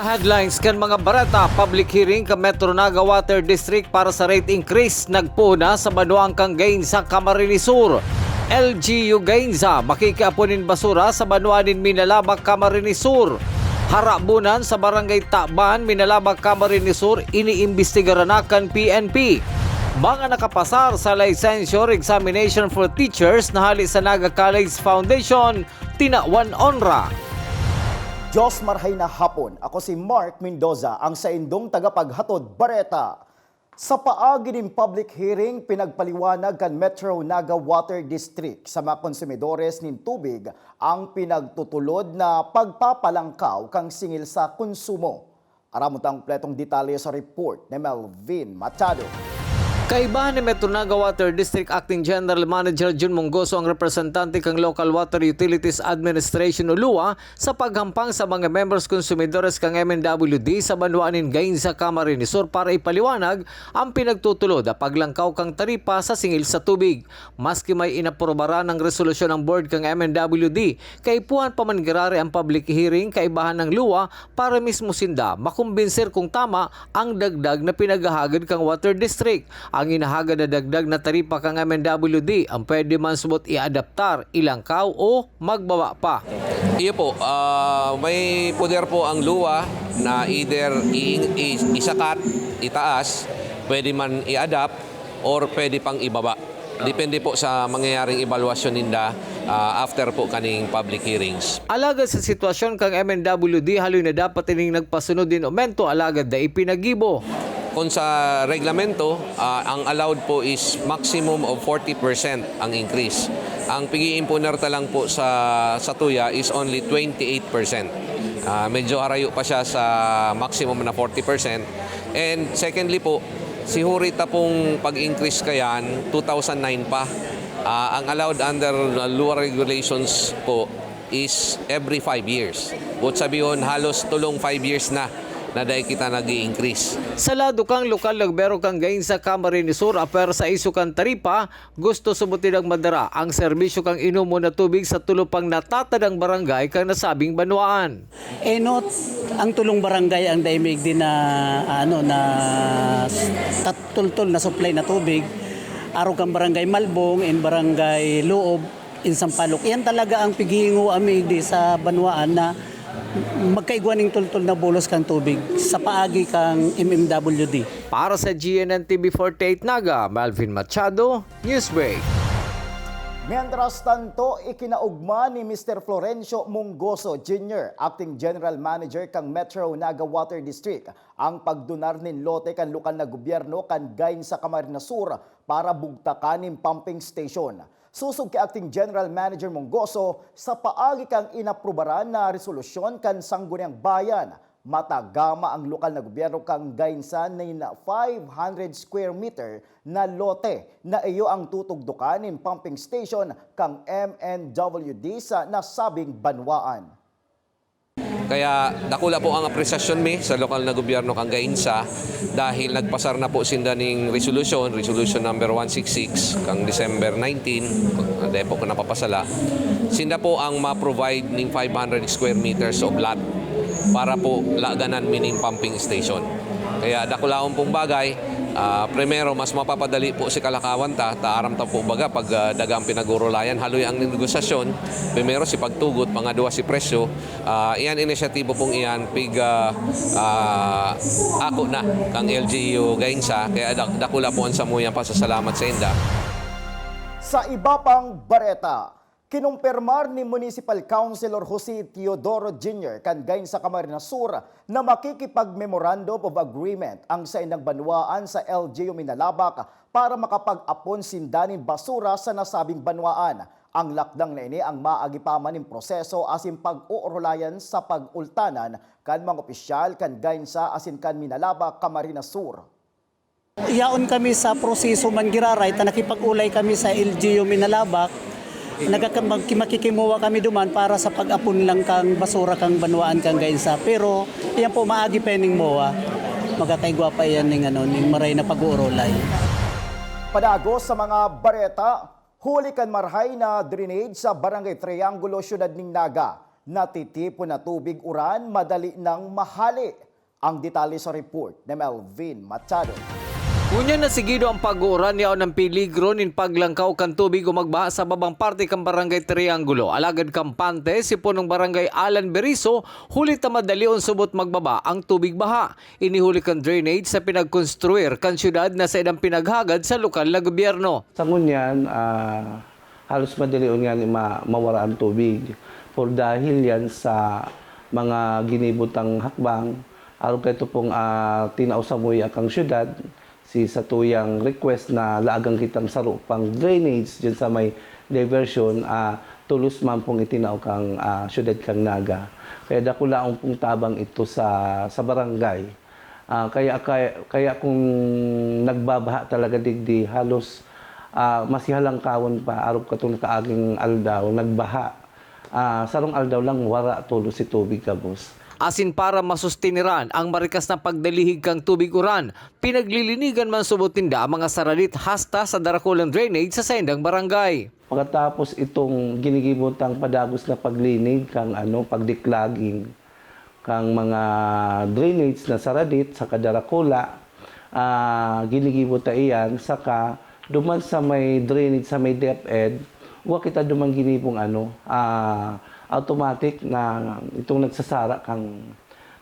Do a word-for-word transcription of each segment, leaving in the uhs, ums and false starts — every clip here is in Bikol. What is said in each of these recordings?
Headlines kan mga bareta: public hearing kan Metro Naga Water District para sa rate increase nagpoon na sa banwaan kan Gainza, Camarines Sur. L G U Gainza makikiapon nin basura sa banwaan nin Minalabac, Camarines Sur. Harabunan sa Barangay Taban, Minalabac, Camarines Sur, iniimbestigaran na kan P N P. Mga nakapasar sa licensure examination for teachers na hali sa Naga College Foundation, tinawan onra. Diyos marhay na hapon. Ako si Mark Mendoza, ang saindong tagapaghatod bareta. Sa paagi nin public hearing, pinagpaliwanag kan Metro Naga Water District sa mga konsumidores nin tubig ang pinagtutulod na pagpapalangkaw kan singil sa konsumo. Aramon ta ang kompletong detalye sa report ni Melvin Machado. Kaibahan ni Metro Naga Water District Acting General Manager Jun Mongoso ang representante kan Local Water Utilities Administration o lua sa paghampang sa mga membros konsumidores kan M N W D sa banwaan nin Gainza, Camarines Sur para ipaliwanag ang pinagtutulod na paglangkaw kan taripa sa singil sa tubig. Maski may inaprubaran ng resolusyon ang board kan M N W D, kaipuhan pa man giraray ang public hearing kaibahan ng lua para mismo sinda makumbinser kung tama ang dagdag na pinaghahagad kan Water District. Ang hinahagad na dagdag na taripa kan M N W D ang pwede man subot iadaptar, ilangkaw o magbaba pa. Iyo po, ah, may poder po ang lua na either i-, i-, isakat, itaas, pwede man i-adapt, or pwede pang ibaba. Depende po sa mangyayaring ebalwasyon ninda, ah, after po kaning public hearings. Alagad sa sitwasyon kan M N W D, haloy na dapat ining nagpasunod nin aumento, alagad dai pinagibo. Kung sa reglamento, ah, ang allowed po is maximum of forty percent ang increase. Ang pig-iimponer ta lang po sa, sa tuya is only twenty-eight percent. Ah, medyo harayo pa siya sa maximum na forty percent. And secondly po, si huri ta pong pag-increase kayan, two thousand nine pa. Ah, ang allowed under the lua regulations po is every five years. But sabihon, halos tulong five years na na dai kita nag-i-increase. Sa lado kan lokal na gobyerno kan Gainza, Camarines Sur, apwera sa isyu kan taripa, gusto subot nindang madara ang serbisyo kan inomon na tubig sa tulo pang natatadang barangay kan nasabing banwaan. Enot ang tulong barangay ang dai maigdi na, ano, na tat-, tultol na supply na tubig. Arog kan Barangay Malbong and Barangay Loob in Sampaloc. Iyan talaga ang pighihingoan mi igdi sa banwaan na magkaigwa ning tultol na bulos kan tubig sa paagi kan M M W D. Para sa G N N T V forty-eight Naga, Melvin Machado, Newsbreak. Mientras tanto, ikinaugma ni Mister Florencio Mongoso Junior, Acting General Manager kan Metro Naga Water District, ang pagdonar nin lote kan lokal na gobyerno kan Gainza, Camarines Sur para bugtakan nin pumping station. Sosog ki Acting General Manager Mongoso, sa paagi kan inaprubaran na resolusyon kan Sangguniang Bayan, matagama ang lokal na gobyerno kan Gainza nin five hundred square meter na lote na iyo ang tutugdokan nin pumping station kan M N W D sa nasabing banwaan. Kaya dakula po ang apresyasyon mi sa lokal na gobyerno kan Gainza dahil nagpasar na po sinda ning resolusyon, Resolution Number one six six, kang December nineteen, dai po ko napapasala. Sinda po ang ma-provide ning five hundred square meters of lot para po laganan mi ning pumping station. Kaya dakulaon pong bagay, ah, primero, mas mapapadali po si kalakawan ta, ta aram ta po baga pag, ah, dagang pinag-urulayan, haloy ang negosasyon, primero si pagtugot, pangadwa si presyo, ah, iyan inisyatibo pong iyan, pig, ah, ah, ako na kang L G U Gainza, kaya dak-, dakula po ang samuyang pasasalamat sa inda. Sa iba pang bareta, kinumpirmar ni Municipal Councilor Jose Teodoro Junior kan Gainza, Camarines Sur na makikipag-memorandum of agreement ang saindang banwaan sa L G U Minalabac para makapag-apon sinda nin basura sa nasabing banwaan. Ang lakdang na ini ang maagi pa man nin proseso asin pag-oorolayan sa pag-ultanan kan mga opisyal kan Gainza asin kan Minalabac, Camarines Sur. Yaon kami sa proseso man giraray ta nakipag-olay kami sa L G U Minalabac. Nagaka-, mag-, makikimuha kami duman para sa pag-apon lang kang basura kang banwaan kang Gainza. Pero iyan po, maagi pa yan ning mowa. Magkakaigwa pa yan ning, ano, ning maray na pag-uurolay. Padagos sa mga bareta, huli kan marhay na drainage sa Barangay Triangulo, Syudad nin Naga, Natitipon na tubig uran madali nang mahali. Ang detalye sa report ni Melvin Machado. Ngunyan na sigido ang pag-uuran, yaon ang peligro nin paglangkaw kan tubig o magbaha sa babang parte kan Barangay Triangulo. Alagad kampante si punong barangay Alan Beriso, huli ta madalion subot magbaba ang tubig baha. Ini huli kan drainage sa pinagkonstruir kan syudad na saindang pinaghagad sa lokal na gobyerno. Sa ngunyan, ah, halos madalion nga ni ma-, mawara ang tubig. Por dahil yan sa mga ginibo tang hakbang, arog kaito pong, ah, tinao samuya kang syudad, si satuyang request na laagan kitang saro pang drainage dyan sa may diversion, ah, tulos man pong itinao kang, ah, syudad kang Naga. Kaya dakulaon pong tabang ito sa, sa barangay. Ah, kaya, kaya, kaya kung nagbabaha talaga digdi, halos, ah, masihalangkawon pa, arog katong nakaaging aldaw, nagbaha. Ah, sarong aldaw lang, wara tulos si tubig gabos. Asin para masustiniran ang marikas na pagdalihig kan tubig uran, pinaglilinigan man subot ninda ang mga saradit hasta sa darakulang drainage sa saindang barangay. Pagkatapos itong ginigibo tang padagos na paglinig kang, ano, pagdiklaging kang mga drainage na saradit sa kadarakula, ah, ginigibo ta iyan, saka duman sa may drainage sa may DepEd, wa kita duman ginibong, ano, ah, automatic na itong nagsasara kang,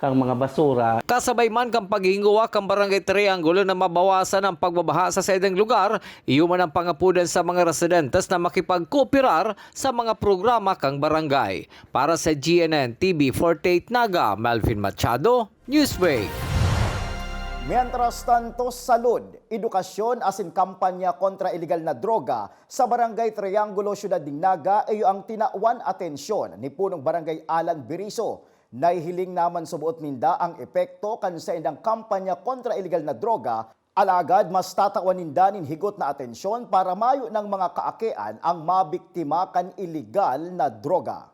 kang mga basura. Kasabay man kan paghihinguwa kan Barangay Triangulo na mabawasan ang pagbabaha sa saindang lugar, iyo man ang pangapodan sa mga residentes na makipagkooperar sa mga programa kang barangay. Para sa G N N T V forty-eight Naga, Melvin Machado, Newsbreak. Mientras tanto, salud, edukasyon asin kampanya kontra ilegal na droga sa Barangay Triangulo, Syudad nin Naga, iyo ang tinawan atensyon ni Punong Barangay Alan Beriso. Nahihiling na man subot ninda ang epekto kan saindang kampanya kontra ilegal na droga, alagad mas tatawan ninda nin higot na atensyon para mayo nang mga kaakian ang mabiktima kan ilegal na droga.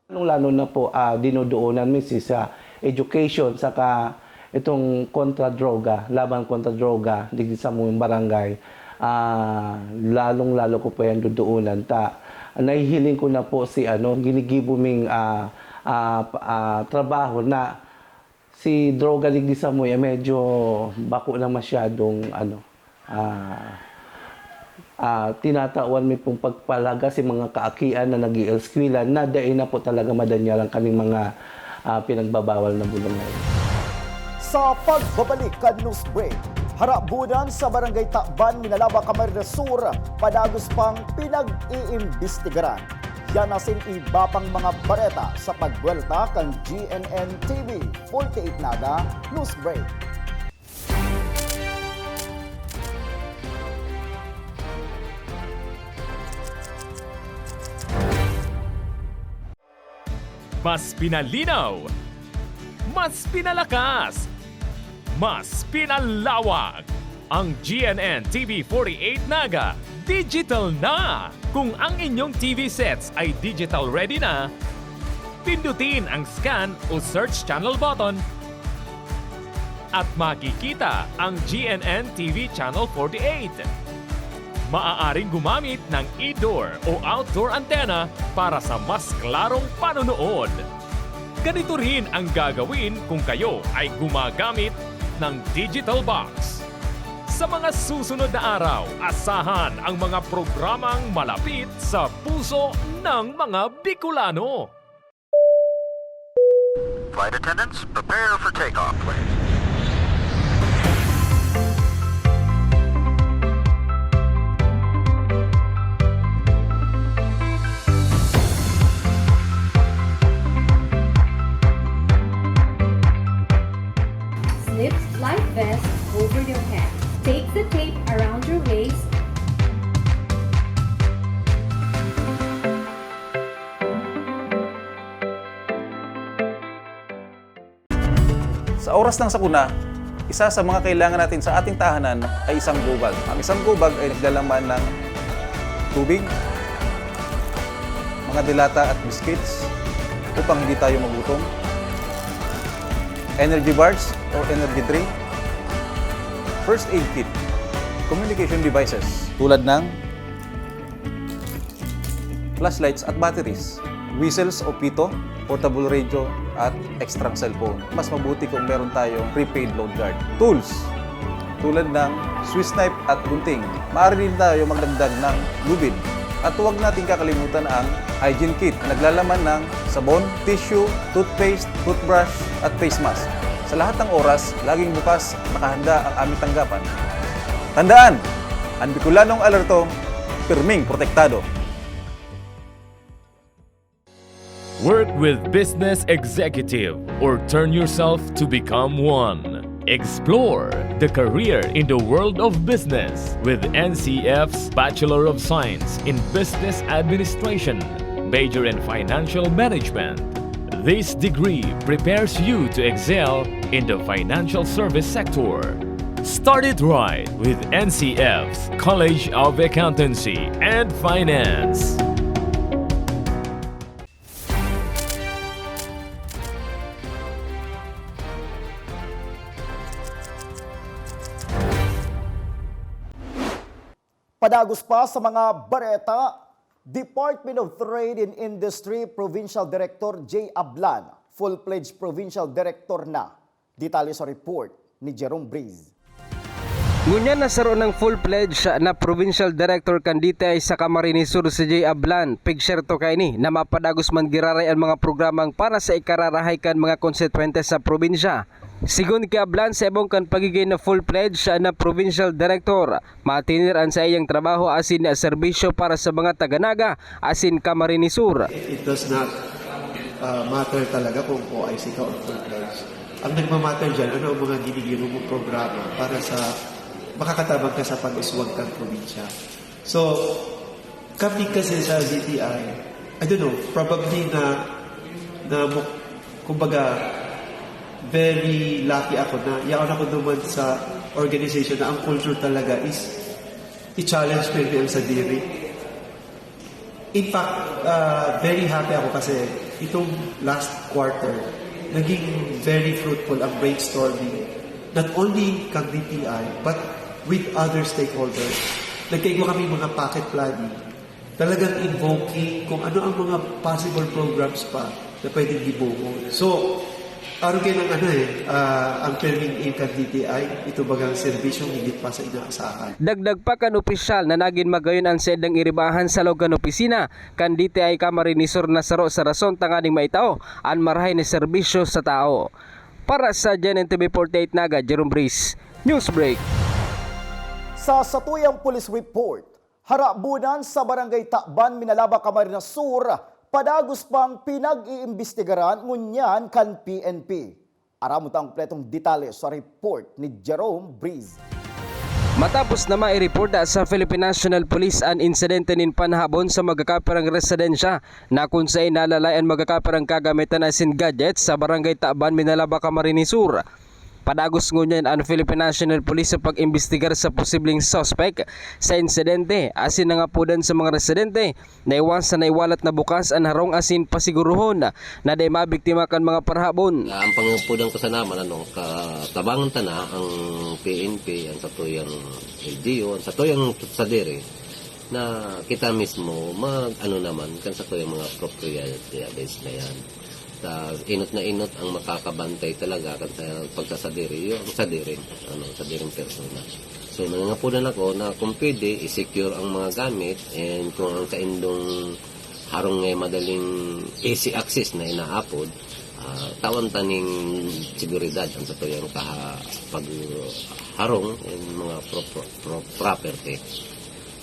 Lalong-lalo na po, ah, dinodoonan mi si sa education saka itong kontra droga, laban kontra droga digdi sa among barangay. Ah, lalong-lalo ko po yan dodoonan ta nahihiling ko na po si ano, ginigibo ming, ah, ah, ah, trabaho na si droga digdi sa amoya medyo bako na masyadong ano, ah, ah, tinatawan mi pong pagpalaga si mga kaakian na nag-ieskwela na dai na po talaga madanyaran kaning mga, ah, pinagbabawal na bulong na ito. Sa pagbabalik kan Newsbreak, harabudan sa Barangay Taban, Minalawa, Camarines Sur, padagos pang pinag-iimbestigaran. Yan asin iba pang mga bareta sa pagbuwelta kan G N N T V forty-eight Naga Newsbreak. Mas pinalinaw, mas pinalakas, mas pinalawak. Ang G N N T V forty-eight Naga digital na! Kung ang inyong T V sets ay digital ready na, pindutin ang scan o search channel button at makikita ang G N N T V Channel forty-eight. Maaaring gumamit ng indoor o outdoor antenna para sa mas klarong panonood. Ganito rin ang gagawin kung kayo ay gumagamit ng digital box. Sa mga susunod na araw, asahan ang mga programang malapit sa puso ng mga Bicolano. Flight attendants, prepare for takeoff, please. Slip life vest over your head. Take the tape around your waist. Sa oras ng sakuna, isa sa mga kailangan natin sa ating tahanan ay isang gobag. Ang isang gobag ay naglalaman ng tubig, mga delata at biscuits upang hindi tayo magutom, energy bars or energy drink, first aid kit, communication devices tulad ng flashlights at batteries, whistles o pito, portable radio, at extrang cellphone. Mas mabuti kung meron tayong prepaid load guard. Tools, tulad ng Swiss knife at gunting. Maaari din tayo magdagdag ng lubid. At huwag nating kakalimutan ang hygiene kit. Naglalaman ng sabon, tissue, toothpaste, toothbrush, at face mask. Sa lahat ng oras, laging bukas, nakahanda ang aming tanggapan. Tandaan, ang Bicolanong alerto, pirming protektado. Work with business executive or turn yourself to become one. Explore the career in the world of business with N C F's Bachelor of Science in Business Administration, major in Financial Management. This degree prepares you to excel in the financial service sector. Start it right with N C F's College of Accountancy and Finance. Padagos pa sa mga bareta, Department of Trade and Industry Provincial Director Jay Ablan, full-fledged Provincial Director na. Detalye sa report ni Jerome Breeze. Ngunyan na saro nang full-fledged na Provincial Director kan D T I sa Camarines Sur si Jay Ablan. Pigserto kaini na mapadagos man giraray an mga programang para sa ikararahay kan mga konstituyente sa probinsya. Sigon ki Ablan, sa ibong kan pagigin na full-fledged na Provincial Director, matinir an saiyang trabaho asin serbisyo para sa mga taga-Naga asin Camarines Sur. It does not uh, matter talaga kung O I C ka o full-fledged. Ang nagmamatter dyan, ano ang mga ginigiro mong programa para sa makakatabang ka sa pag-uswag kang probinsya. So, kami kasi sa D T I, I don't know, probably na, na kumbaga, very lucky ako na yaon ako duman sa organization na ang culture talaga is i-challenge ko yung ang sadiri. In fact, uh, very happy ako kasi itong last quarter, naging very fruitful ang brainstorming. Not only kang D T I, but with other stakeholders. Nagkaigwa kami mga pocket planning. Talagang invoking kung ano ang mga possible programs pa na pwedeng gibuhon. So, Arog kaiyan ang ano eh, uh, ang pirming income D T I, ito bagang serbisyong higit pa sa inaasahan. Dagdag pa kan opisyal na nagin magayon an saindang iribahan sa log kan opisina kan D T I Camarines Sur na saro sa rason tanganing maitao an marahay na serbisyo sa tao. Para sa G N N T V forty-eight Naga, Jerome Breeze, Newsbreak. Sa satuyang police report, harabunan sa Barangay Taban, Minalaba, Camarines Sur, padagos pang pinag-iimbestigaran ngunyan kan P N P. Aramon ta ang kompletong detalye sa report ni Jerome Breeze. Matapos na maireport sa Philippine National Police an insidente nin panhabon sa magkakapirang residensya na kun saen nalalay an magkakapirang kagamitan asin gadgets sa Barangay Taban, Minalaba, Camarines Sur. Padagos ngunyan an Philippine National Police sa pag-imbestigar sa posibleng suspek sa insidente asin nangapodan sa mga residente na iwasan na iwalat na bukas an harong asin pasigurohon na dai mabiktima kan mga parahabon. Ang pangapodan ko sana man ano, katabangan ta na ang P N P, ang satuyang L G U, ang satuyang sadiri na kita mismo mag ano naman kan satuyang mga propriedades na yan. Ta inot na inot ang makakabantay talaga kan sa pagsasadiri, yung sadiring, ano, sadiring persona. So, nangangapodan ako na kung pwede, i-secure ang mga gamit and kung ang kaindong harong nga madaling easy access na inaapod, ah, tawan ta ning seguridad ang satuyang kaha pagharong and mga pro, pro, pro, property.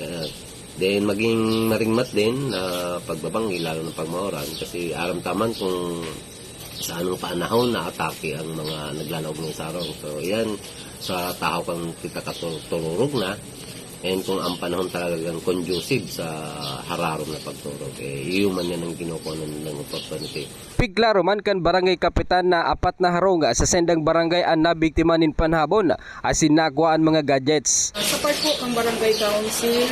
Kaya, then maging maringmat din na pagbabanggi, lalo na pag mauran, kasi aram ta man kung sa anong panahon na atake ang mga naglalaog ng sarong. So, yan sa tao kang kita katururog na, and kung ang panahon talagang conducive sa hararom na pagturog, eh, iyo man yan ang kinukuha ng, ng opportunity. Piklaro man kan barangay kapitan na apat na harong sa sendang barangay an nabiktima nin panhabon asin nakua an mga gadgets. Sa part po kan barangay council,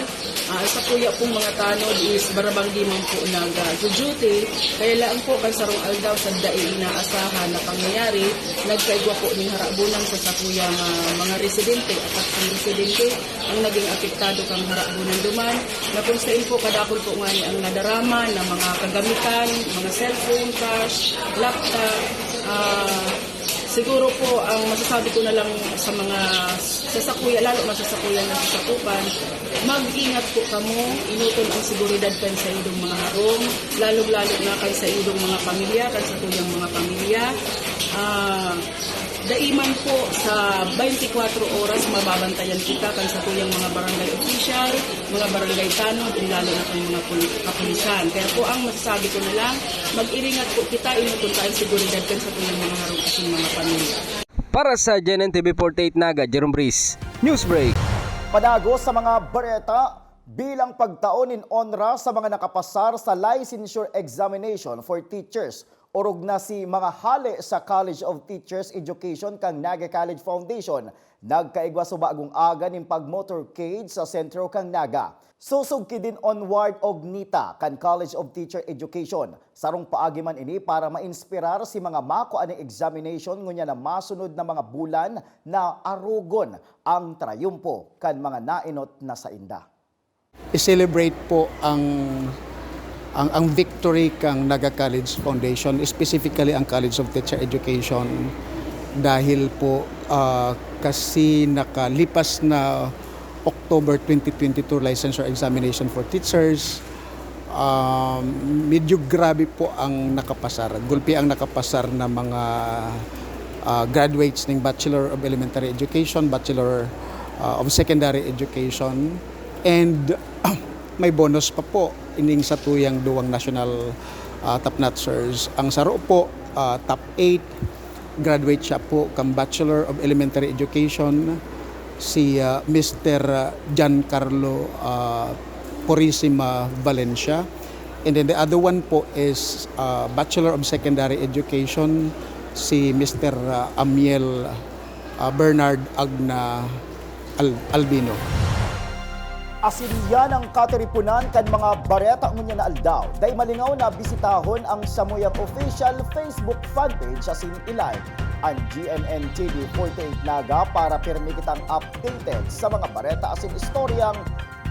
ah, sa kuya pong mga tanod is barabanggi man po nag-duty. Kaya lang po kan sarong aldaw sa dai inaasahan na pangyayari, nagkaigwa po ning harabunan sa sakuyang ah, mga residente at ang residente ang naging Apektado kan harabunan duman, na kung sain po kadakul po ngani ang nadarama na mga kagamitan, mga cellphone, cash, laptop, ah, siguro po ang masasabi ko na lang sa mga sasakuya, lalo na sa sakuyan na sasakupan, mag-ingat po kamo, enoton ang seguridad kan saindong mga harong, lalong-lalo na kan saindong mga pamilya, kan sakuyang mga pamilya. Ah, dai man po sa twenty-four oras mababantayan kita kan sakuyang mga barangay official, mga barangay tanod, ug lalo na kan mga pul-, kapulisan. Kaya po ang masasabi ko na lang, mag-iringat po kita, enoton ta ang seguridad kan sakuyang mga harong asin mga pamilya. Para sa G N N T V forty-eight Naga, Jerome Breeze, Newsbreak. Padagos sa mga bareta, bilang pagtao nin onra sa mga nakapasar sa licensure examination for teachers, orog na si mga hale sa College of Teachers Education kan Naga College Foundation, nagkaigwa sa bagong aga nin pag-motorcade sa sentro kan Naga. Sosog ki Dean Onward Ognita kan College of Teacher Education. Sarong paagi man ini para mainspirar si mga makua nin examination ngunyan na masunod na mga bulan na arogon ang trayumpo kan mga naenot na sainda. I-celebrate po ang, ang, ang victory kang Naga College Foundation, specifically ang College of Teacher Education, dahil po, ah, kasi nakalipas na October twenty twenty-two licensure examination for teachers, um, medyo grabe po ang nakapasar. Gulpi ang nakapasar na mga, ah, graduates ng Bachelor of Elementary Education, Bachelor, ah, of Secondary Education, and may bonus pa po ining satuyang duwang national, ah, top notchers. Ang saro po, ah, top eight, graduate siya po kan Bachelor of Elementary Education, si, ah, Mister Giancarlo, ah, Purisima Valencia. And then the other one po is, ah, Bachelor of Secondary Education, si Mister, ah, Amiel, ah, Bernard Agna Al-, Albino. Asin iyan ang katiriponan kan mga bareta ngunyan na aldaw. Dai malingaw na bisitahon ang samuyang official Facebook fanpage asin i-like an G N N T V forty-eight Naga para pirmi kitang updated sa mga bareta asin istoryang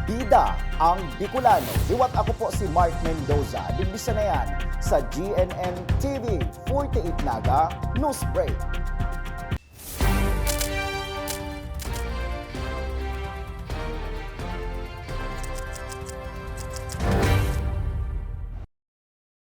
bida ang Bicolano. Liwat ako po si Mark Mendoza. Digdi sa na yan sa G N N T V forty-eight Naga News Break.